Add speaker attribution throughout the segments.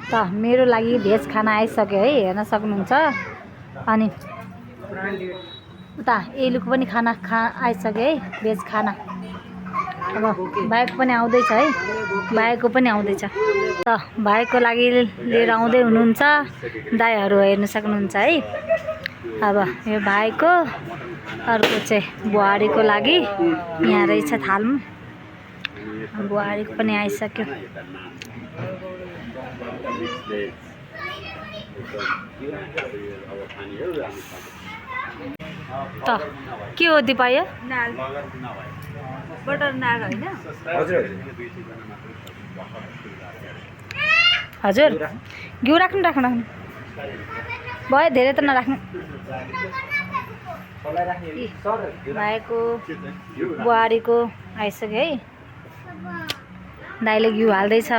Speaker 1: त मेरो लागि भेज खाना आइसक्यो है, हेर्न सक्नुहुन्छ। अनि उता एलुको पनि खाना आइसक्यो है, भेज खाना। अब भाइको पनि आउँदैछ है, भाइको पनि आउँदैछ। त भाइको लागि लिएर आउँदै हुनुहुन्छ दाइहरू, हेर्न सक्नुहुन्छ है। अब यो भाइको, अर्को चाहिँ बुहारीको लागि यहाँ रहेछ थालमा। बुहारीको पनि आइसक्यो। त के हो दिपा यो?
Speaker 2: बटर नान होइन?
Speaker 1: हजुर घिउ राख्नु राख्नु भयो, धेरै त नराख्नु। भाइको बुहारीको आइसक्यो है, दाइले घिउ हाल्दैछ।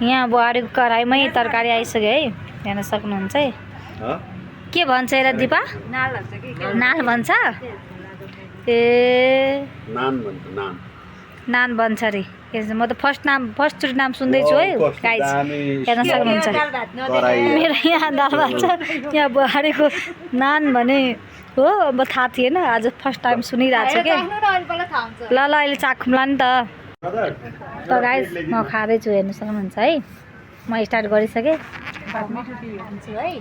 Speaker 1: यहाँ बुहारीको कराईमै तरकारी आइसक्यो है, हेर्न सक्नुहुन्छ है। के भन्छ यसलाई दिपा?
Speaker 2: नाल भन्छ कि?
Speaker 1: नान भन्छ। ए नान भन्छ अरे। म त फर्स्टचोटि नाम सुन्दैछु है गाइज, हेर्न सक्नुहुन्छ। मेरो यहाँ दाल भात छ, यहाँ बुहारीको नान भने हो, अब थाहा थिएन, आज फर्स्ट टाइम सुनिरहेको छु क्या। ल अहिले चाखौँला नि त। गाइज म खाँदैछु, हेर्न सक्नुहुन्छ है। म स्टार्ट गरिसकेँ है।